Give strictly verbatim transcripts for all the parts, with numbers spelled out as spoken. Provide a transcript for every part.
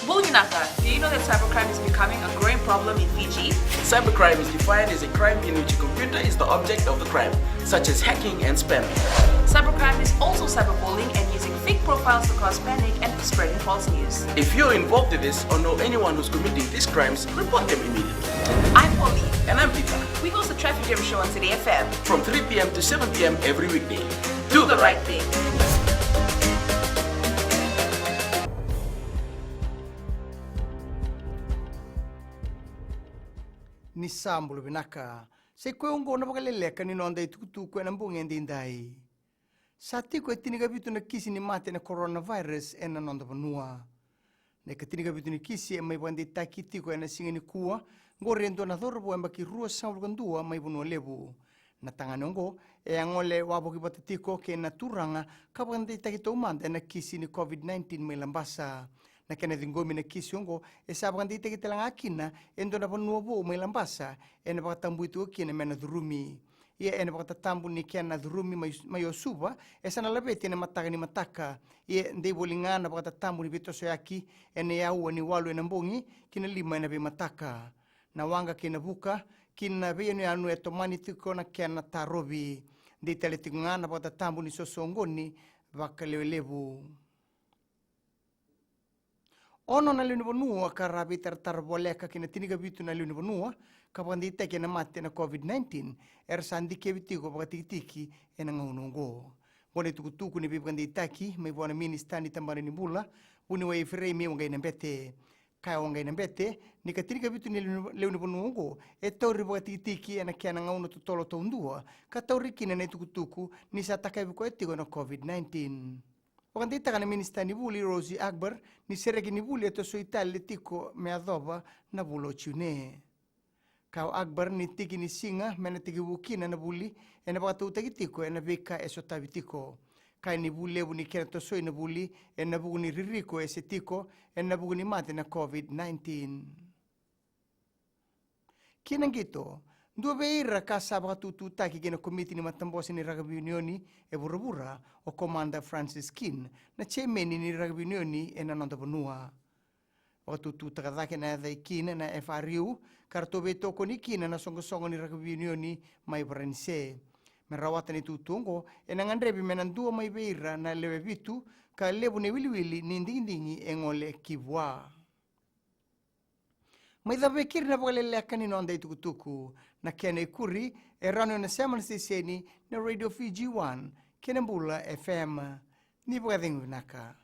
Bula vinaka, do you know that cybercrime is becoming a growing problem in Fiji? Cybercrime is defined as a crime in which a computer is the object of the crime, such as hacking and spamming. Cybercrime is also cyberbullying and using fake profiles to cause panic and spreading false news. If you're involved in this or know anyone who's committing these crimes, report them immediately. I'm Polly. And I'm Peter. We host the Traffic Jam Show on City F M. From three p.m. to seven p.m. every weekday. Do the right thing. Ni sa bula vinaka. Sa i koya oqo na vakaleleka ni noda itukutuku ena bogi edaidai. Sa tiko e tinikavitu na kisi ni mate na coronavirus ena noda vanua. Na ikatinikavitu ni kisi e mai vakadeitaki tiko ena siga nikua, qori e dua na cauravou yabaki ruasagavulu ka dua mai Vanua Levu. Na tagane oqo e a gole wavoki vata tiko kei na turaga ka vakadeitaki taumada ena kisi ni COVID nineteen mai Labasa. Na kena ciqomi na kisi oqo e sa vakadeitaki tale ga kina e dua na vanua vou mai Labasa ena vakatabui tiko kina me na curumi. Ia ena vakatatabu ni kena curumi mai, mai o Suva, e sa na laveti ena mataka ni mataka. Ia e dei voli ga na vakatatabu ni veitosoyaki ena aua ni walu ena bogi ki na lima ena veimataka. Na waqa kei na vuka ki na veiyanuyanu e tomani tiko na kena tarovi. Dei tale tiko ga na vakatatabu ni sosoqoni vakalewelevu. Ono na lewe ni vanua ka ra veitaratara voleka ki na tinikavitu na lewe ni vanua ka vakadeitaki ena mate na COVID nineteen era sa dikevi tiko vakatikitiki ena gauna oqo. Oqo na itukutuku ni veivakadeitaki mai vua na minisita ni tabana ni bula, vuniwai Ifereimi Waqainabete. Kaya o Waqainabete ni ikatinikavitu ni lewe ni, lewe ni vanua oqo e tauri vakatikitiki ena kena gauna totolo taudua ka tauri kina na itukutuku ni sa takavi koya tiko na COVID nineteen. Vakadeitaka na minisita ni vuli Rosy Akbar ni sereki ni vuli e tosoi tale tiko me yacova na vula o June. Kaya o Akbar ni tiki ni siga me na tekivu kina na vuli ena vakatautaki tiko ena veika e sotavi tiko. Kaya ni vu levu ni kena tosoi na vuli ena vuku ni ririko e se tiko ena vuku ni mate na COVID nineteen. Ki na qito, dua vei ira ka sa vakatututaki ki na komiti ni matabose ni rakavi unioni e vuravura o Komada Francis Keane, na jemeni ni rakavi unioni ena noda vanua. Vakatututaka cake na yaca i Keane na F R U ka ratou veitokoni kina na soqosoqo ni rakavi unioni mai Varanise. Me rawata na itutu oqo, ena gadrevi me na dua mai vei ira na lewe vitu ka levu na iwiliwili ni digidigi e gole ki vua. Mai cava e keri na vakaleleka ni noda itukutuku. Na kena ikuri e rawa ni o na sema na siteseni na Radio Fiji One kei na Bula F M. Ni vakacegu vinaka.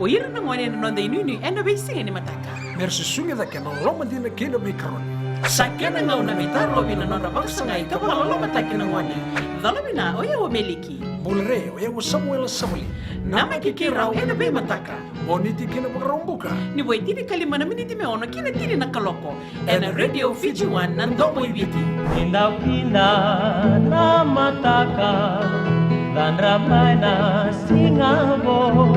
O ira na gone ena noda inuinui ena veisiga ni mataka. Me ra susugi cake ena loloma dina kei na veikaroni. Sa kena gauna me tarovi na nodra vakasagai ka vakalolomataki na gone. Cola vina, o yau o Meliki. Bula re, o yau o Samuela Savali. Namaki keirau ena veimataka. Moniti ki na Vakaraubuka. Ni vo e tinikalima na miniti me ono ki na tini na kaloko. Ena Radio Fiji One, na domo i Viti. Kidakida na mataka, cadra mai na siga vou.